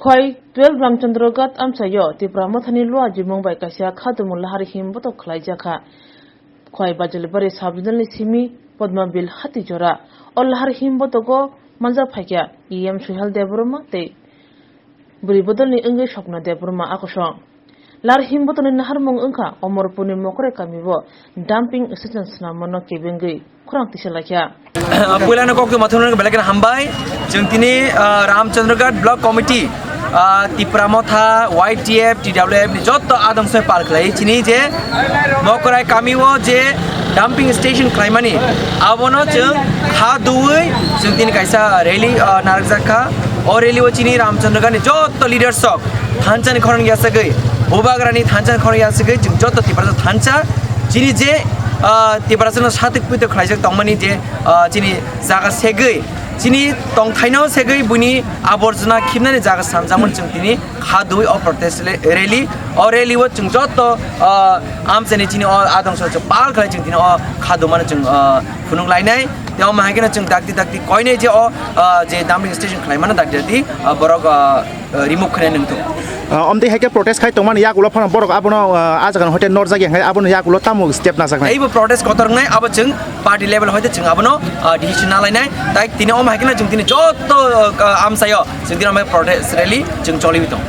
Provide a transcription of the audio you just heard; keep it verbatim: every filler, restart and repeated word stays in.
Khwai twelve Ramchandra Ghat amchaio Tipra Mothani Lua Jimung bai kaisa kha dumu lahar him botok khlaijakha. Khwai Bajalibari Sub Zonal ni simi Podmabil Hatijora. O lahar him botogo manjak phaikha E M Suhel Debbarma tei bwrwi bodolni wngwi Swapna Debbarma akosong. Lahar him botorni naharmung wngkha Omorpurni Mokrai kamio dumping station swnamano kebengwi khorang tisa laikha. Puilano kokto mathungrok belai kheno hambai. Chwng tini, ah, Ramchandraghat Block Committee, ah, Tipra Motha, Y T F, T W F ni jotto adong soi pal khlai chini je Mokrai kamio je dumping station khlaimani abono chwng kha duwi chwng tini kaisa rally, ah, narwkjak kha. O rally o chini Ramchandraghat ni jotto leaders rok thansa ni khorang yasagwi, Bubagra ni thansa ni khorang yasagwi, chwng jotto Tiprasa thansa, chini je, ah, Tiprasa no satik puitok khlaijak tongmani je, ah, chini jaga segwi, chini tongthai no segwi, buini aborjona khibnani jaga sanjakmani chwng tini kha duwi o protest le-, rally, o rally o chwng jotto, ah, amchani chini o adong so chwng pal khlai chwng tini o kha dumano chwng, ah, phunuk lainai. Tei omo hai kheno chwng dakti dakti koinai je o, ah, je dumping station khlaimano dakti dakti, ah, borok, ah, remove khainai nungthung. Ah, omtwi hai khe protest khai tongmani yagulo phano borok abono, ah, ah jaga hoite norjak ya, hwnkhe abono yagulo tamo step najaknai? Teibo protest kotor wngnai, abo chwng party level hoite chwng abono, ah, decision nalainai. Tai tini omo hai kheno chwng tini jotto, ah, amchaio chwng tini omo protest rally chwng choliwi tong.